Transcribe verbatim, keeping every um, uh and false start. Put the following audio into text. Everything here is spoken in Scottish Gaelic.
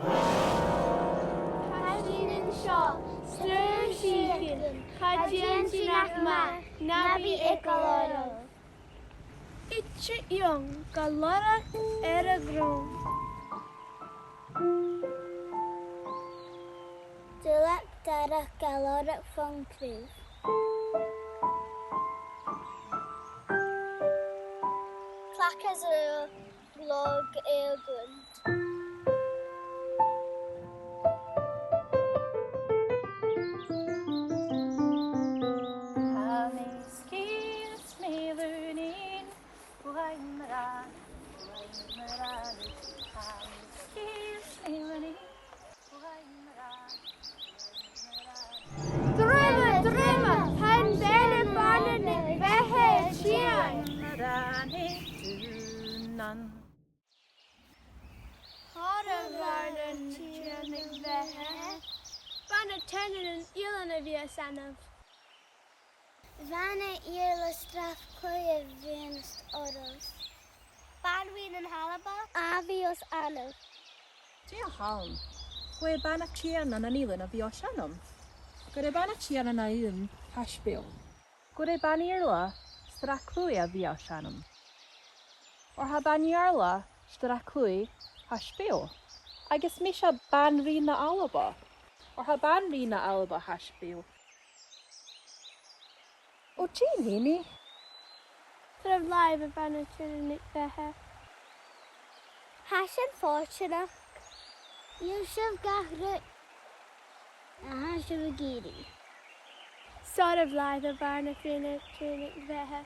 Tha sinn an seo, sreothadh sìthichean, cha dèan sinn ach math, na bi eagal oirbh. Iteadh eòin gu lorg air a' ghrunnd. Duilleag dorch gu lorg fon chraobh. Clach às ùr lorg air a' ghund. Tha mi sgìth 's mi lùinean, buain mar-thà, buain mar-thà, tha mi sgìth 's mi lùinean, buain mar-thà. Druim, druim, tha am bana-bàirneach NicBheatha a' tighinn. Mar-thà, nì dùnan. Thoir a' bhàirneach a' tighinn, NicBheatha. Bana-teine nan Eilean a bhios annaibh. Bana-iarla Srath Cluiche a bhios oirbh. Banrigh nan Alba a bhios annaibh. Dè th' ann? Gur e bana-tighinn nan Eilean a bhios annam. Gur e bana-tighinn nan Eilean tha spèis. Gur e bana-iarla Srath Cluiche a bhios annam. Oir tha bana-iarla Srath Cluiche tha spèis. Agus mise Banrigh na h-Alba. Oir tha Banrigh na h-Alba tha spèis. O, dè nì mi? Seo do bhana-bàirneach a' tighinn, NicBheatha. Tha sin fortanach. Gheibh sibh gach rud a tha sibh ag iarraidh. Seo do bhana-bàirneach a' tighinn, NicBheatha.